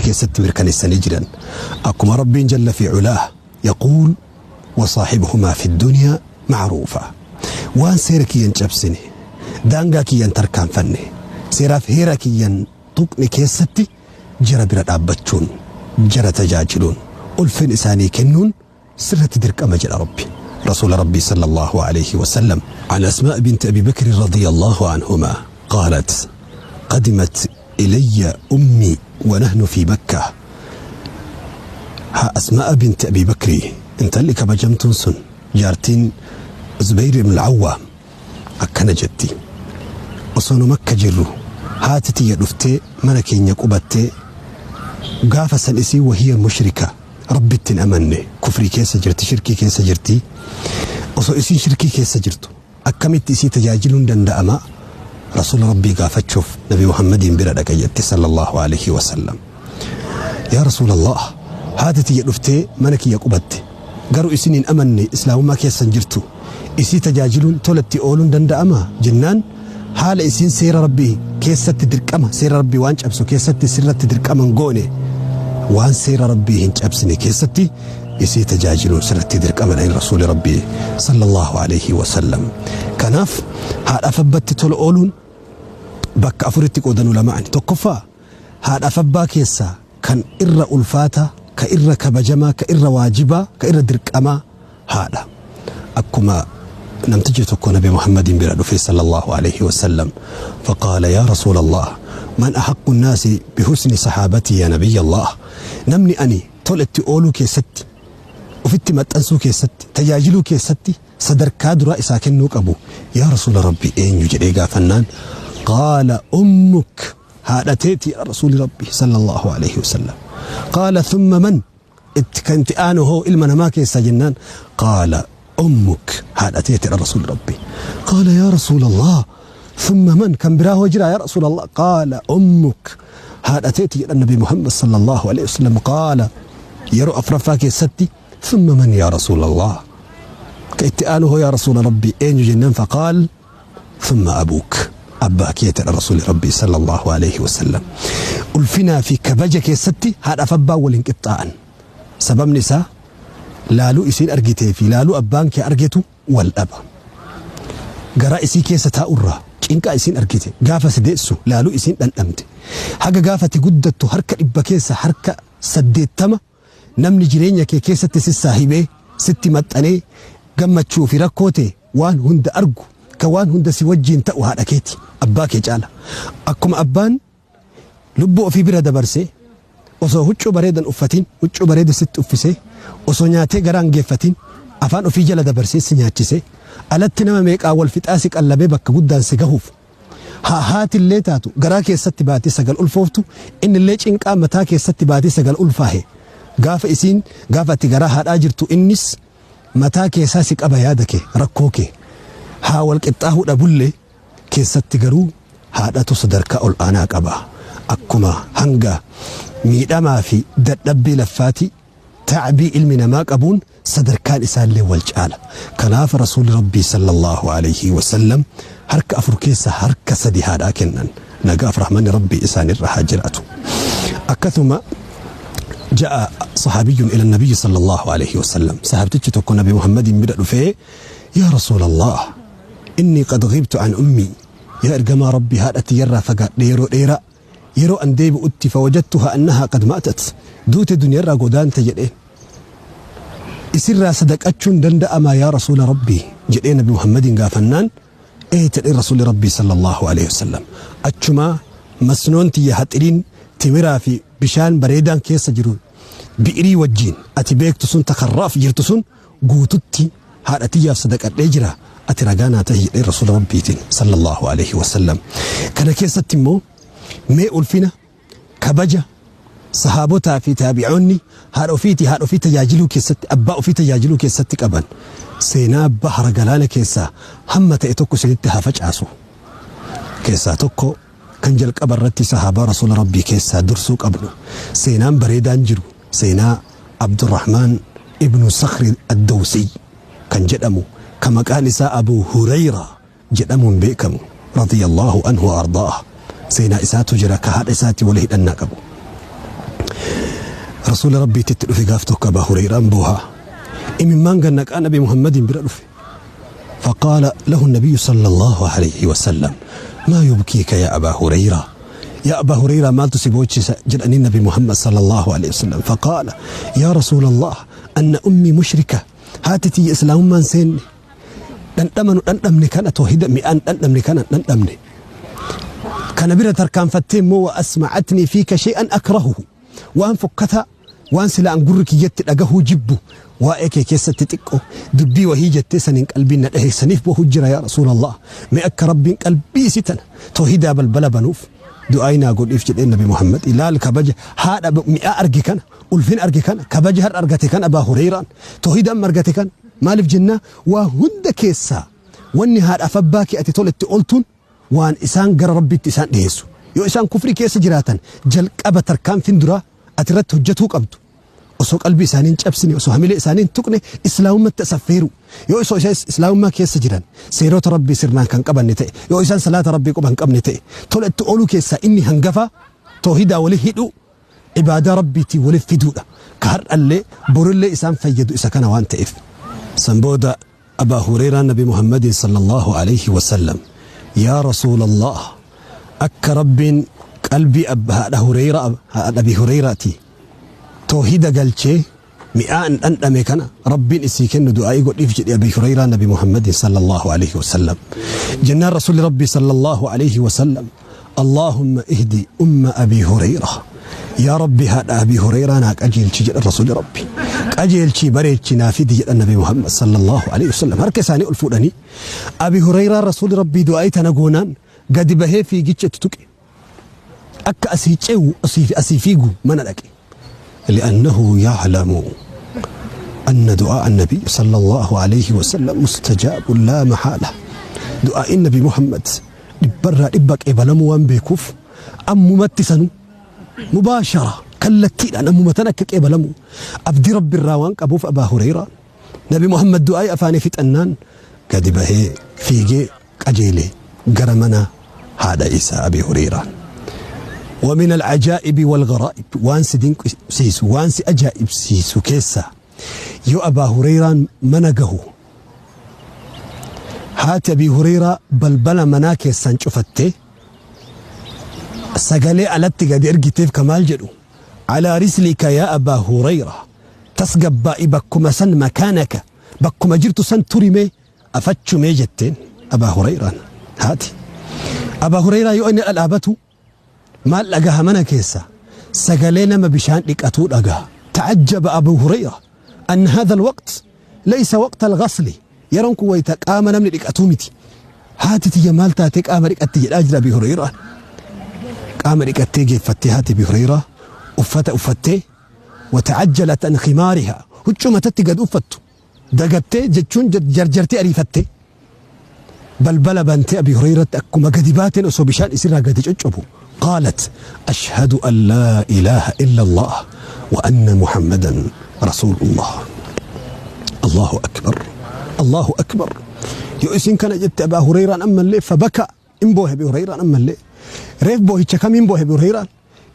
keessatti mirkaneessanii jiran. Akkuma Rabbiin jalla fi culaah yaquul wasaahibuhumaa fi dunyaa macruufa. Waan seera kiyyan cabsine, daangaa kiyyan tarkaanfanne, seeraaf heera kiyyan tuqne keessatti jara bira dhaabbachuun, jara tajaajiluun, ulfin isaanii kennuun sirratti dirqama jedha Rabbi. Rasuula Rabbii sallallahu alayhi wasallam. عن أسماء بنت أبي بكر رضي الله عنهما قالت: قدمت إلي أمي ونحن في مكة. ها أسماء بنت أبي بكر intalli kabajamtuun sun jaartiin Zubayr ibn al-Awwaam akkana jetti: osoo nu Makka jirru haati tiyya dhuftee mana keenya qubattee. Gaafa san isii wahiya mushrika, Rabbitti hin amanne, kufrii keessa jirti, shirkii keessa jirti. Osoo isiin shirkii keessa jirtu akkamitti isii tajaajiluun danda'ama? Rasuula Rabbii gaafachuuf Nabi Muhammadiin bira dhaqe jette sallallahu alaihi wasallam. Yaa Rasuulallah, haati tiyya dhuftee mana kiyya qubatte, garuu isin hin amanne, islaamummaa keessan jirtu, isii tajaajiluun tolatti ooluun danda'ama jennaan, haala isiin seera Rabbii keessatti dirqama, seera Rabbii waan cabsu keessatti sirratti dirqama hin goone, waan seera Rabbii hin cabsine keessatti isii tajaajiluun sirratti dirqama dha Rasuuli Rabbii sallallahu alaihi wasallam. Kanaaf haadhaaf abbatti tola ooluun bakka afuritti qoodanuu lama'ani. Tokkoffaa, haadhaaf abbaa keessaa kan irra ulfaata, ka irra kabajamaa, ka irra waajibaa, ka irra dirqamaa haadha. Akkuma namtichi tokko Nabi Muhammadin bira dhufe sallallahu alaihi wasallam, faqaala: yaa Rasuula Allah, man ahaqqu nnaasi bihusni saxaabatii? Ya nabiyya Allah, namni ani tola itti ooluu keessatti, ofitti maxxansuu keessatti, tajaajiluu keessatti sadarkaa duraa isaa kennuu qabu, yaa Rasuula Rabbi, eenyu jedhee gaafannaan, qaala: ummuk, haadha teeti Rasuuli Rabbi sallallahu alaihi wasallam. Qaala: thumma man? Itti kan itti aanu hoo ilma namaa keessaa jennaan, qaala: ummuk, haadha teeti Rasuuli Rabbi. Qaala: yaa Rasuula Allah, thumma man? Kan biraa hoo jira, yaa Rasuula Allah? Qaala: ummuk, haadha teeti jedhan Nabi Muhammad sallallahu alaihi wasallam. Qaala yeroo afraffaa keessatti: thumma man, yaa Rasuula Allah? Ka itti aanu hoo, yaa Rasuula Rabbi, eenyu jennaan, faqaal: thumma abuuk, abbaa keetidha Rasuuli Rabbii sallallahu alaihi wasallam. Ulfinaa fi kabaja keessatti haadhaaf abbaan waliin qixxaa'an. Sababni isaa laaluu isiin argitee fi laaluu abbaan kee argetu wal dhaba. Garaa isii keessa taa'urraa cinqaa isiin argite, gaafa si deessu laaluu isiin dhandhamte, haga gaafati guddattu harka 100 keessa harka 80 namni jireenya kee keessatti si saahibee, sitti maxxanee, gammachuu fi rakkoo ta'e waan hunda argu, ka waan hunda si wajjiin ta'u haadha keeti, abbaa kee caala. Akkuma abbaan lubbuu ofii bira dabarsee, osoo huccuu bareedan uffatiin huccuu bareeda sitti uffisee, osoo nyaatee garaan geeffatiin afaan ofii jala dabarsee si nyaachisee, alatti nama meeqaa wal fixaa si qallabee bakka guddaan si gahuuf, haa haatillee taatu garaa keessatti baatee sagal ulfooftu, innillee cinqaa mataa keessatti baatee sagal ulfaahe. Gaafa isiin, gaafa ati garaa haadhaa jirtu, innis mataa keessaa si qaba. Yaada kee, rakkoo kee haa wal qixxaahuu dhabullee keessatti garuu haadhatu sadarkaa ol aanaa qaba. Akkuma hanga miidhamaa fi dadhabbii laffaati tacbii ilmi namaa qabuun sadarkaan isaallee wal caala. Kanaaf Rasuulli Rabbii sallallahu alaihi wasallam harka afur keessa harka sadi haadhaa kennan. Nagaaf rahmanni Rabbii isaanirra haa jiraatu. Akkasuma جاء صحابي إلى النبي صلى الله عليه وسلم. صحابتي tokko Nabi Muhammadin bira dhufee: يا رسول الله، إني قد غبت عن أمي، yaa ergamaa Rabbii, haadha tiyyarraa fagaadhe yeroo dheeraa. Yeroo an deebi'utti فوجدتها أنها قد ماتت، duute, duniyarraa godaante jedheen. Isirraa sadaqachuun danda'amaa, yaa Rasuula Rabbii, jedhee Nabi Muhammadin gaafannaan, ee jedhee Rasuuli Rabbii sallallahu alaihi wasallam. Achumaa masnoon tiyya haxiriin timiraa fi bishaan bareedaan keessa jiru, bi'irii wajjiin ati beektu sun, takarraaf jirtu sun guututti haadha tiyyaaf sadaqadhee jira, ati ragaa naa tahi jedhee Rasuula Rabbiitiin sallallahu alaihi wasallam. Kana keessatti immoo mee ulfina kabaja sahaabotaa fi taabi'oonni haadha ofiitii, haadha ofii tajaajiluu keessatti, abbaa ofii tajaajiluu keessatti qaban, seenaa bahara galaana keessaa hamma ta'e tokko isinitti haa facaasu. Keessaa tokko kan jalqaba irratti sahaabaa Rasuula Rabbii keessaa dursuu qabnu, seenaan bareedaan jiru, seenaa Abdurrahmaan ibnu Sakhri Addawsii kan jedhamu, ka maqaan isaa Abu Hurayra jedhamuun beekamu, radiyallahu anhu wa ardaah. Seenaa isaatu jira ka haadha isaatti wal hidhannaa qabu. Rasuula Rabbiititti dhufe gaaf tokko Abaa Hureyraan boohaa. Imimmaan gannaqaa Nabi Muhammadiin bira dhufe. فقال له النبي صلى الله عليه وسلم ما يبكيك يا أبا هريرة يا أبا هريرة ما تسيبوتش جلأني النبي محمد صلى الله عليه وسلم فقال يا رسول الله أن أمي مشركة هاتتي إسلام من سن دندمن دندمني كان توحيد مئان دندمني كان دندمني كان بira tarkaanfattee immoo وأسمعتني فيك شيئا أكرهه waan fokkataa waan sila an gurri kiyyatti dhagahuu jibbu waa'ee kee keessatti xiqqoo dubbii wahii jettee saniin qalbiin na dhahe saniif bohu jira yaa rasuulallah mee akka rabbiin qalbii isi tana toohidaa balbala banuuf du'aa naa godhiif jedhee nabi Muhammad ilaal kabaja haadha mi'aa arge kana ulfin arge kana kabaja har'a argate kana Abaa Hureyraan toohida amma argate kana maaliif jennaa waa hunda keessaa wanni haadhaaf abbaa kee ati toletti ooltuun waan isaan gara rabbiitti isaan dhiyeessu yoo isaan kufrii keessa jiraatan jalqaba tarkaanfiin duraa ati irratti hojjetuu qabdu osoo qalbii isaanii hin cabsine osoo hamilee isaanii hin tuqne islaamummaatti as affeeru yoo osoo isaan islaamummaa keessa jiran seerota rabbii sirnaan kan qabanne ta'e yoo isaan salaata rabbii quba hin qabne ta'e tola itti ooluu keessaa inni hangafa toohidaa wali hidhuu ibaadaa rabbiitii wali fiduudha ka har'allee borullee isaan fayyadu isa kana waan ta'eef. San booda Abaa Hureyraan Nabi Muhammadiin sallallahu alayhi wasallam yaa Rasuulallah akka rabbiin qalbii haadha Hureyraa haadha Abi Hureyraati toohida galchee mi'aa hin dhandhame kana rabbiin isii kennu du'aa'ii godhiif jedhe Abi Hureyraa Nabi Muhammadiin sallallahu alayhi wasallam jennaan Rasuulli Rabbii sallallahu alayhi wasallam Allahumma ihdi umma Abi Hureyraa yaa Rabbi haadha Abi Hureyraa naa qajeelchi jedhan Rasuulli Rabbi qajeelchii bareechi naa fidi jedhan Nabi Muhammad sallallahu alayhi wasallam harka isaanii ol fuudhanii Abi Hureyraa Rasuulli Rabbii du'aa'ii tana goonaan gadi bahee fiigicha itti tuqe akka asii ce'u asii fi asii fiigu mana dhaqe لأنه يعلم أن دعاء النبي صلى الله عليه وسلم مستجاب لا محالة دعاء النبي محمد dhibbarraa dhibba qeebalamuu waan beekuuf ammumatti sanuu mubaashara kallattiidhaan ammuma tan akka qeebalamu abdii rabbiirraa waan qabuuf Abaa Hureyraan Nabi Muhammad du'aa'ii afaanii fixannaan gadi bahee fiigee qajeelee gara mana haadha isaa Abi Hureyraan. ومن العجائب والغرائب waan si dinqisiisu waan si ajaa'ibsiisu keessaa yoo Abaa Hureyraan mana gahu haati Abii Hureyraa balbala manaa keessaan cufattee sagalee alatti gadi ergiteef kamaal jedhu على رسلك يا أبا هريرة tasgabbaa'i bakkuma san مكانك bakkuma jirtu san turime afachumee jetteen Abaa Hureyraan haati Abaa Hureyraa yoo inni dhadhaabatu maal dhagaha mana keessa sagalee nama bishaan dhiqatuu dhagaha تعجب أبو هريرة أن هذا الوقت ليس وقت الغسل yeroon kun wayita qaama namni dhiqatuu miti haati tiyya maal taatee qaama dhiqatti jedhaa jira Abi Hureyraa qaama dhiqattee geeffattee haati Abi Hureyraa uffata uffattee وتعجلت عن خمارها huccuu matatti gad uffattu dagattee jechuun jarjartee ariifattee balbala bantee Abi Hureyratti akkuma gadi baateen osoo bishaan isirraa gadi coccobu قالت أشهد أن لا إله إلا الله وأن محمدا رسول الله الله أكبر الله أكبر yoo isin kana jette Abaa Hureyraan ammallee فبكى in boohe Abi Hureyraan ammallee reef boohicha kamiin boohe Abi Hureyraan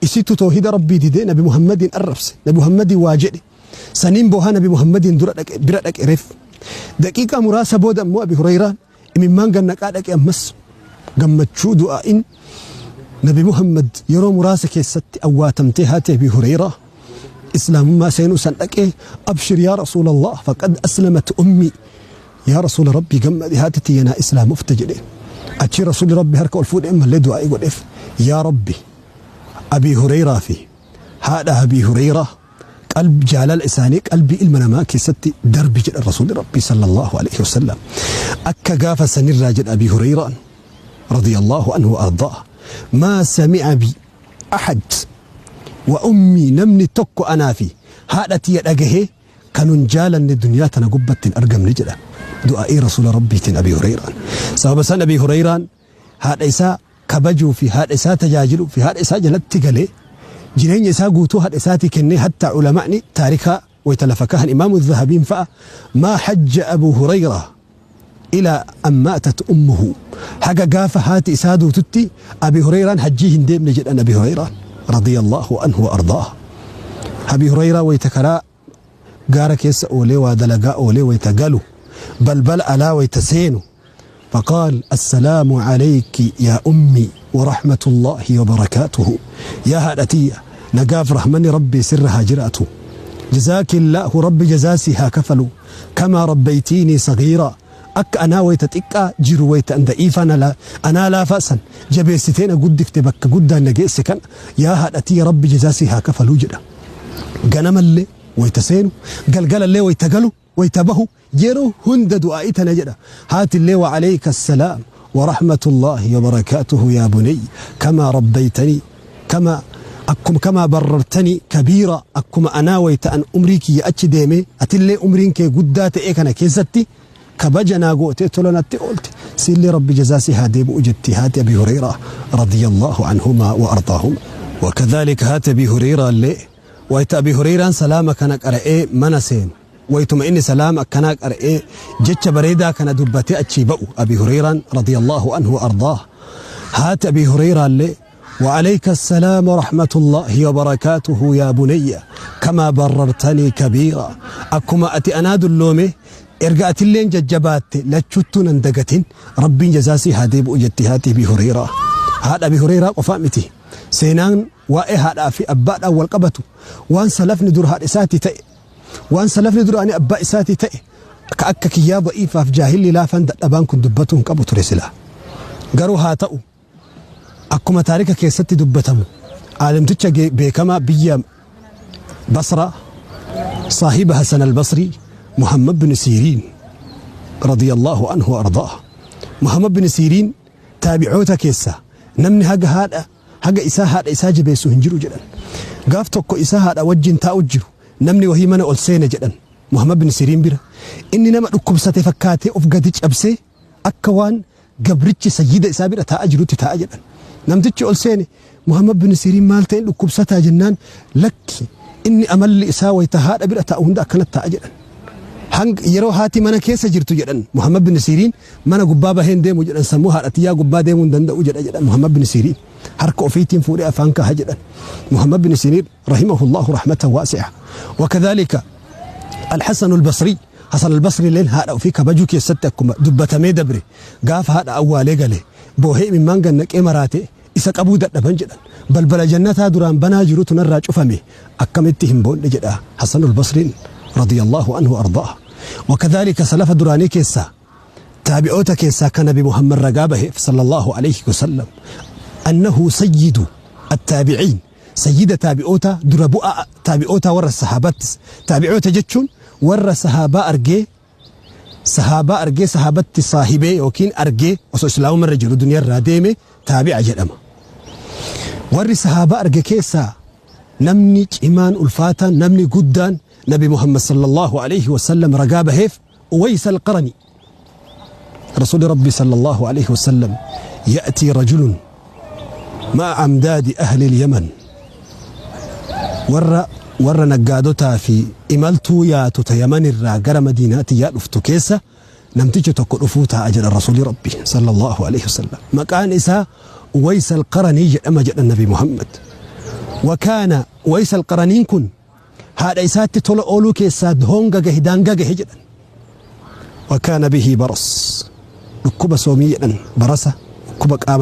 isitu toohida rabbii didee Nabi Muhammadiin arrabse Nabi Muhammadiin waa jedhe saniin boohaa Nabi Muhammadiin dura dhaqe bira dhaqe reef daqiiqaa muraasa booda ammoo Abi Hureyraan imimmaan gannaqaa dhaqe ammas gammachuu du'aa'in Nabi Muhammad yeroo muraasa keessatti awwaatamtee haati Abi Hureyraa islaamummaa seenuu san dhaqee أبشر يا رسول الله فقد أسلمت أمي yaa rasuula rabbii gammadi haati tiyya naa islaamofte jedhe achi rasuulli rabbi harka ol fuudhe ammallee du'aa'ii godheef yaa rabbi Abii Hureyraa fi haadha Abii Hureyraa qalb jaalala isaanii qalbii ilma namaa keessatti darbi jedha rasuulli rabbii sallallahu alaihi wasallam akka gaafa sanirraa jedha Abii Hureyraan رضي الله عنه وأرضاه ما سمع بي أحد وأمي namni tokko anaa fi haadha tiyya dhagahee kanun jaalanne duniyaa tana gubbattiin argamne jedha du'aa'ii rasuula rabbiitiin Abii Hureyraan sababa san Abii Hureyraan haadha isaa kabajuu fi haadha isaa tajaajiluu fi haadha isaa jalatti galee jireenya isaa guutuu haadha isaatii kennee hattaa ulamaa'ni taarikaa wayta lafa kahan Imaamu Zahabiin fa'a ما حج أبو هريرة إلى أن ماتت أمه haga gaafa haati isaa duututti Abi Hureyraan hajjii hin deemne jedhan Abi Hureyraan رضي الله عنه وأرضاه. Abii Hureyraa wayta karaa gaara keessa oolee waa dalagaa oolee wayta galu balbala alaa wayta seenu فقال السلام عليك يا أمي ورحمة الله وبركاته يا هادتي نقاف رحمني ربي سرها جرأته جزاك الله ربي جزاسها كفلوا كما ربيتيني صغيرا أك أنا ويت تكا جرو ويت أن ضعيف أنا لا أنا لا فأسا جبيستين قد بك قد نجيس كان يا هادتي ربي جزاسها كفلوا جدا ganama wayta seenu galgalallee wayta galu wayta bahu yeroo hunda du'aa'ii tana jedha haatillee وعليك السلام ورحمة الله وبركاته يا بني كما ربيتني كما أكم كما بررتني كبيرة أكم أنا ويت أن أمريكي أتش ديمي أتلي أمرينك قدات إيه كان كيستي كبجنا قوتي تلونتي قلت سيلي ربي جزاسي هادي بأجتي هات أبي هريرة رضي الله عنهما وأرضاهما وكذلك هات أبي هريرة اللي wayta Abi Hurayraan salaama kana qara'ee mana seenu waytuma inni salaama akkanaa qara'ee jecha bareedaa kana dubbatee achii ba'u Abi Hurayraan radiyallahu anhu wa ardaah haati Abi Hurayraallee وعليك السلام ورحمة الله وبركاته يا بني كما بررتني كبيرا أكما أتي أنا دلومي إرجعت اللين ججبات لتشتو نندقتين ربي جزاسي هذه بأجتي هاتي أبي هريرة هذا أبي هريرة وفامتي seenaan waa'ee haadhaa fi abbaadhaan wal qabatu waan salafni dur haadha isaatii ta'e waan salafni duraanii abbaa isaatii ta'e ka akka kiyyaa da'iifaaf jaahilli laafan dadhabaan kun dubbatuu hin qabu ture silaa. Garuu haa ta'u akkuma taarika keessatti dubbatamu aalimticha beekamaa biyya Basraa saahiba Hasan al-Basrii Muhammad bin Siiriin radiyallahu anhu wa ardaah. Muhammad bin Siiriin taabi'oota keessaa namni haga haadha haga isaa haadha isaa jabeessu hin jiru jedhan. Gaaf tokko isaa haadha wajjin taa'u jiru namni wahii mana ol seene jedhan Muhammad bin Siriin bira. Inni nama dhukkubsate fakkaatee of gadi cabsee akka waan gabrichi sayyida isaa bira taa'aa jirutti taa'a jedhan. Namtichi ol seene Muhammad bin Siriin maal ta'een dhukkubsataa jennaan lakki inni amalli isaa wayita haadha bira taa'u hunda akkanatti taa'a jedhan. Hanga yeroo haati mana keessa jirtu jedhan Muhammad bin Siriin mana gubbaa baheen deemu jedhan sammuu haadha tiyyaa gubbaa deemuu hin danda'u jedha jedhan Muhammad bin Siriin harka ofiitiin fuudhee afaan kaaha jedhan Muhammad bin Siriin rahimahullahu rahmatan waasi'a. Wakadhalika Al-Hasan al-Basri Hasan al-Basri leen haadha ofii kabajuu keessatti akkuma dubbatamee dabre gaafa haadha awwaalee gale boohee imimmaan gannaqee maraate isa qabuu dadhaban jedhan balbala jannataa duraan banaa jirutu narraa cufame akkamitti hin boonne jedha Hasan al-Basriin radiyallahu anhu ardaah. وكذلك سلف دراني كيسا تابعوتا كيسا كان نبي محمد رقابه صلى الله عليه وسلم أنه سيد التابعين سيد تابعوتا دربؤ تابعوتا ور الصحابات تابعوتا جتشون ور صحابة أرجي صحابة أرجي صحابة صاحبي وكين أرجي وصو إسلام من رجل الدنيا الراديمي تابع جدما ور صحابة أرجي كيسا نمني إيمان الفاتا نمني قدان نبي محمد صلى الله عليه وسلم رقابه هيف أويس القرني رسول ربي صلى الله عليه وسلم يأتي رجل مع أمداد أهل اليمن ور نقادوتا في إمالتو يا تتيمن الراقر مدينة يا لفتو كيسة نمتج تقرفوتا أجل الرسول ربي صلى الله عليه وسلم مكان إسا أويس القرني أما جل النبي محمد وكان أويس القرنين كن هذا إسات تولى أولو كيسا دهونغا جهدانغا جهجدا وكان به برص ركوب سوميا برصة ركوب قام.